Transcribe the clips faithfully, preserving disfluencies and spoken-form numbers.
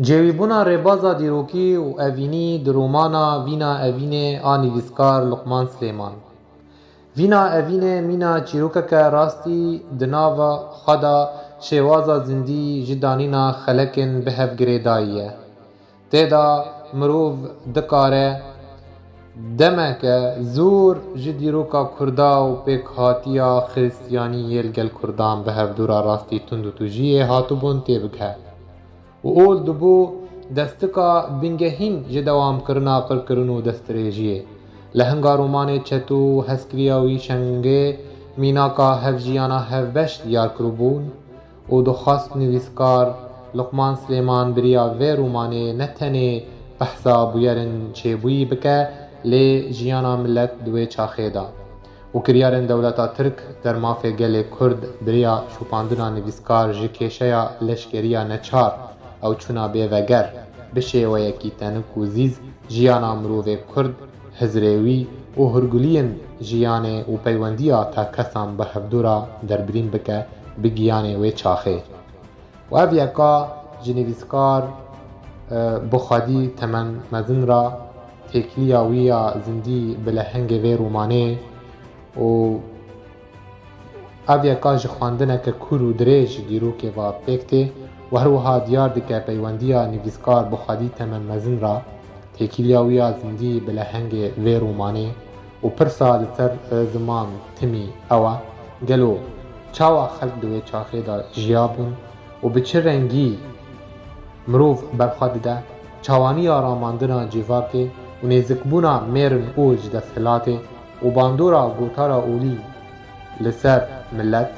Cêwîbûna rêbaza dîrokî û evînî di romana Vîna Evînê a nivîskar Luqman Silêman. Vîna Evînê mîna çîrokeke rastî di nava xwe de şêwaza zindî ji danîna xelekên bi hev girêdayî ye. Tê de mirov dikare demeke zor ji dîroka Kurda û pêkhatiya Xiristiyanî yê li gel Kurdan bi hevdûra rastî tund û tûjiyê hatibûn tê bigihe. Û ol dibû destika bingehîn ji dewamkirina qirkirin û destdirêjiyê. Li hinga romanê çeto û hezkiriya wî Şengê mînaka hevjiyana hevbeş diyar kiribûn û dixwest nivîskar Luqman Silêman bi riya vê romanê ne tenê behsa bûyerên çêbûyî bike, lê jiyana milet di wê çaxê de û kiryarên dewleta Tirk der mafê gelê Kurd bi riya şopandina nivîskar ji kêşeya leşkeriya neçar ew çûna bê veger bi şêweyekî tenik û zîz jiyana mirovê Kurd, hizrê wî û hurguliyên jiyanê û peywendiya tekesan bi hevdû re derbirîn bike bi giyanê wê çaxê. Û ev yeka ji nivîskar, e, bi xwedî temen mezin re têkiliya wî ya zindî bi lehengê vê romanê û ev yeka ji xwendineke kûr û dirêj ji dîrokê ve pêk tê û her wiha diyar dike peywendiya nivîskar bi xwedî temen mezin re têkiliya wî ya zindî bi lehengê vê romanê û pirsa li ser, e, ziman timî ew e, gelo çawa xelk di wê çaxê de jiyabûn û bi çi rengî mirov berxwe dide çawaniya ramandina civakê û nêzikbûna mêr û ol ji desthilatê û bandora gotara olî li ser milet,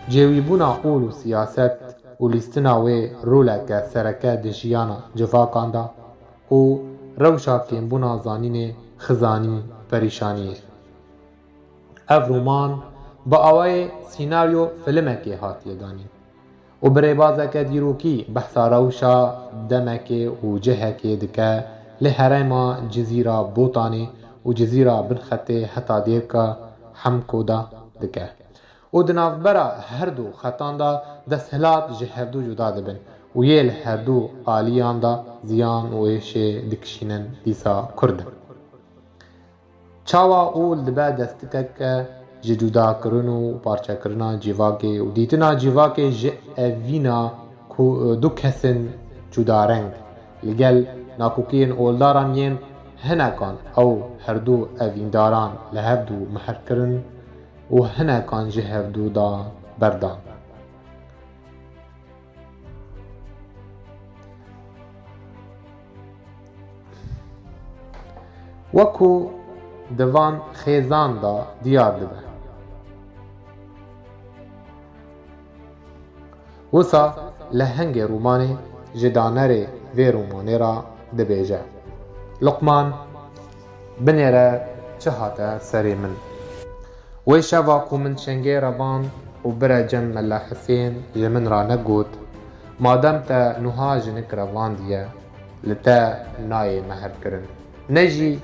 cêwîbûna ol û siyaset û lîstina wê roleke sereke di jiyana civakan de û rewşa kêmbûna zanînê xizanî perîşaniyê. Ev roman bi awayê sînaryo filimekê hatiye danîn û bi rêbazeke dîrokî behsa rewşa demekê û cihekê dike li herêma Cizîra Botanê û Cizîra Binxetê heta dêrka Hemko de dike. Û di navbera her du xetan de desthilat ji hevdu cuda dibin û yê li herdu aliyan de ziyan û êşê dikişînin dîsa Kurd in. Çawa ol dibe destikeke ji cudakirin û parçekirina civakê û dîtina civakê ji evîna ku du kesên cudareng li gel nakokiyên oldaran yên hinekan ew herdu evîndaran li hev du mehr kirin û hinekan ji hevdu da berdan. Wekû di van xêzan de diyar dibe. Wisa lehengê romanê ji danerê vê romanê re dibêje: Luqman, binêre çi hate serê min. Wê şeva ku min Şengê revand û bire cem Mela Hisên ji min re negot, madem te nuha jinik revandiye, li te nayê meherkirin. Ne jî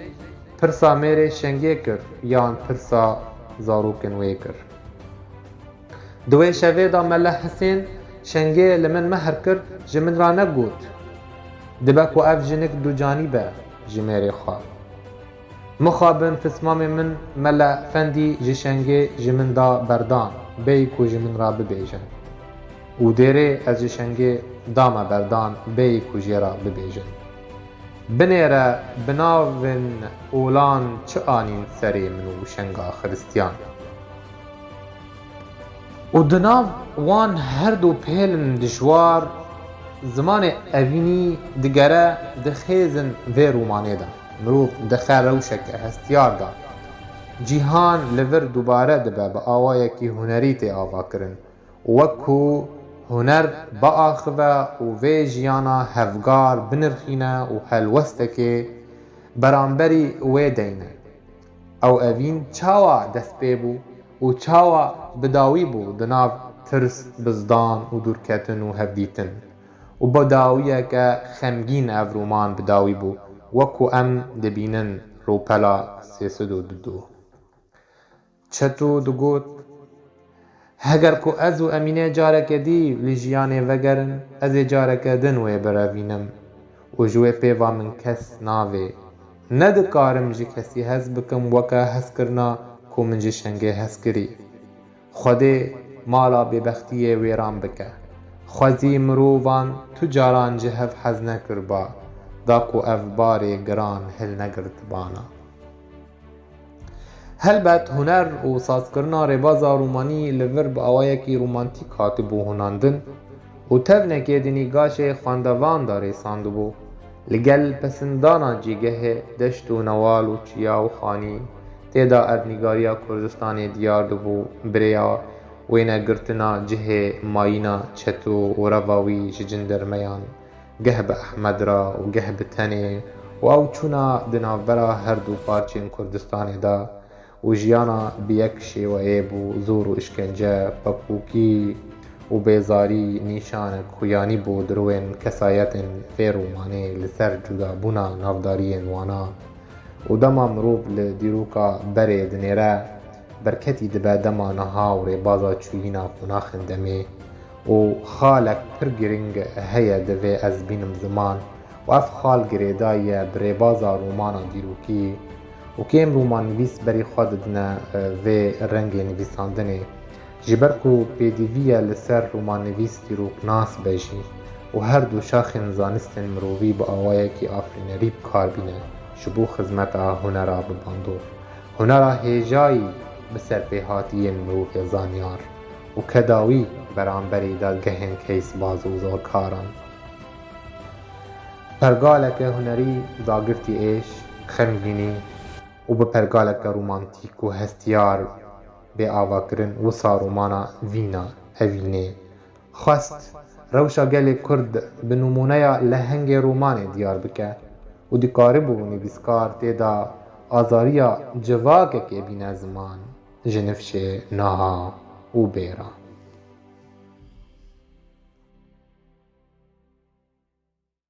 pirsa mêrê Şengê kir yan pirsa zarokên wê kir. Di wê şevê de Mele Hisên Şengê li min mehr kir, ji min re negot. Dibe ku ev jinik ducanî be ji mêrê xwe. Mixabin pismamê min Mele Fendî ji Şengê ji min da berdan, bêyî ku ji min re bibêjin. Û dêrê ez ji Şengê dame berdan, bêyî ku jê re bibêjin. Binêre binavên olan çi anîn serê min û Şenga Xiristiyan. Û di nav wan her du pêlin dijwar, zimanê evînî digere di xêzin vê romanê de. Mirov dixe rewşeke hestiyar de. Cîhan li vir dubare dibe, bi awayekî hunerî tê avakirin. Wek ku huner biaxive û vê jiyana hevgar binirxîne û helwestekê beramberî wê deyne. Ew evîn çawa dest pê bû û çawa bi dawî bû di nav tirs, bizdan û dûrketin û hevdîtin? Û bi dawiyeke xemgîn ev roman bi dawî bû, wek ku em dibînin rûpela sê sed û du. Çeto digot, Heger ku ez û Emîne careke dî li jiyanê vegerin, ez ê careke din wê birevînim û ji wê pê va min kes navê. Nedikarim ji kesî hez bikim weke hezkirina ku min ji Şengê hez kirî. Xwedê mala bêbextiyê wêran bike. Xwezî mirovan tu caran ji hev hez nekirba, da ku ev barê giran hilnegirtibana. Helbet huner û sazkirina rêbaza romanî li vir bi awayekî romantîk hatibû hunandin û tevnekê di nîgaşê xwendevan de rêsandibû. Li gel pesindana cîgehê, deşt û newal û çiya û xanî, tê de erdnîgariya Kurdistanê diyar dibû, bi rêya wênegirtina cihê mayîna çeto û reva wî ji cindirmeyan geh bi Ehmed re û geh bi tenê û ew çûna di navbera her du parçên Kurdistanê de û jiyana bi yek şêweyê bû, zor û îşkence, pepûkî û bêzarî nîşanek xuyanî bû di rûyên kesayetên vê romanê li ser cudabûna navdariyên wana. Û dema mirov li dîroka berê dinêre, berketî dibe dema niha û rêbaza çûyîna qonaxên demê û xalek pir girîng heye divê ez bînim ziman û ev xal girêdayî ye bi rêbaza romana dîrokî û kêm romannivîs berî xwe didine, e, vê rengê nivîsandinê. Ji ber ku pêdivî ye li ser romannivîs dîroknas be jî û her du şaxên zanistên mirovî bi awayekî afirînerî bi kar bîne ji bo xizmeta hunera bi bandor. Hunera hêjayî bi serpêhatiyên mirovê zanyar û kedawî beramberî dadgehên keysbaz û zorkaran. Pergaleke hunerî dagirtî êş, xemgînî û bi pergaleke romantîk û hestiyar bê avakirin wisa romana Vîna Evînê xwest rewşa gelê Kurd bi nimûneya lehengê romanê diyar bike û dikaribû nivîskar tê de azariya civakekê bîne ziman ji nifşê niha û bêra.